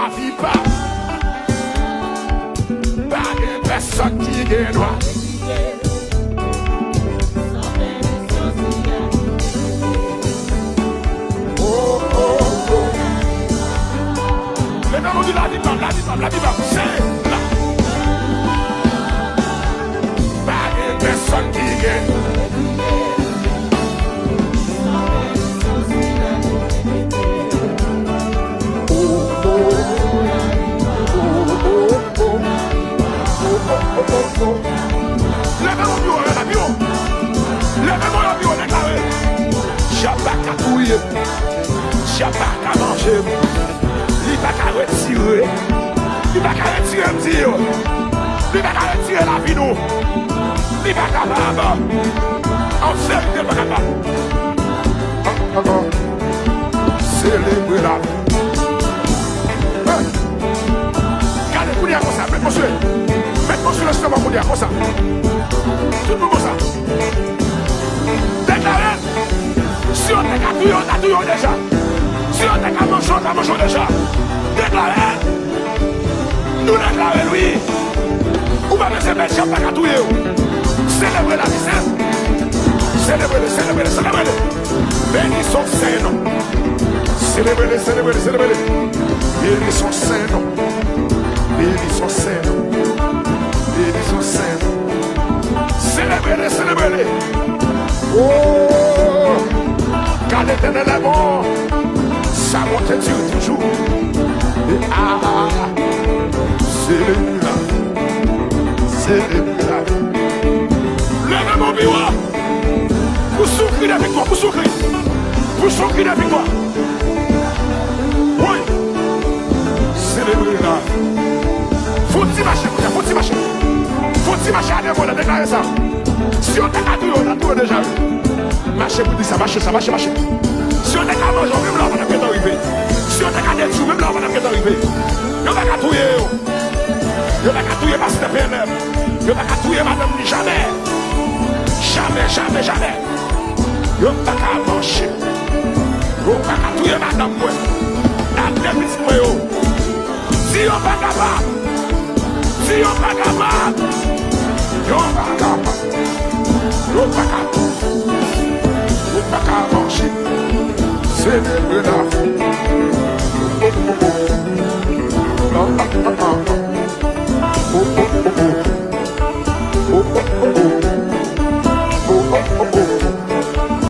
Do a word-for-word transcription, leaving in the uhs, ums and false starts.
Lavi pa, pa gen pèsonn ki gen dwa. Oh, oh, oh. Leve men w, di, lavi pa m, lavi pa m, lavi pa m, se la. Pa gen pèsonn ki gen. Leve men w pi wo, leve pi wo. Leve men w pi wo, deklare. Dyab pa ka touye m. Dyab pa ka manje m. Li pa ka retire. Li pa ka retire m, di yo. Li pa ka retire lavi nou. Li pa kapab. An verite, li pa kapab. An, an, an. Selebre lavi. Hey! Gade kounye a konsa, met men w sou li. Met men w sou lestomak kounye a konsa. Tout moun konsa. Deklare. Si yo te ka touye w, yo ta touye w deja. Si yo te ka manje w, yo ta manje w deja. Deklare. Nou deklare l, wi. Ou pa bezwen pè, dyab pa ka touye w. Selebre lavi, sè. Selebre li, selebre li, selebre li. Beni son sen non. Selebre li, selebre li, selebre li. Beni son sen non. Beni son sen non. Beni son sen non. Selebre li, selebre li. Oh, car l'Éternel est bon. Sa bonte dire toujou. E a, selebre lavi. Selebre lavi. Leve men w pi wo. Pouse yon kri de viktwa, pouse yon kri. Pouse yon kri de viktwa. Woy. Selebre lavi. Fè yon ti mache kounye a, fè yon ti mache. Fè yon ti mache a de mo la, deklare sa. Si yo te ka touye w, yo ta touye w deja, wi. Mache pou di sa, mache sa, mache, mache. Si yo te ka manje w, menm la w pa t ap gentan rive. Si yo te ka detwi w, menm la w pa t ap gentan rive. Yo pa ka touye w. Yo pa ka touye pastè P L M. Yo pa ka touye madanm li jamè. Jamè, jamè, jamè. Yo pa ka manje m. Yo pa ka touye madanm mwen. N ap de pitit mwen yo. Di yo pa kapab. Di yo pa kapab. Yo pa kapab. Yo pa ka touye. Yo pa ka manje m. Selebre lavi.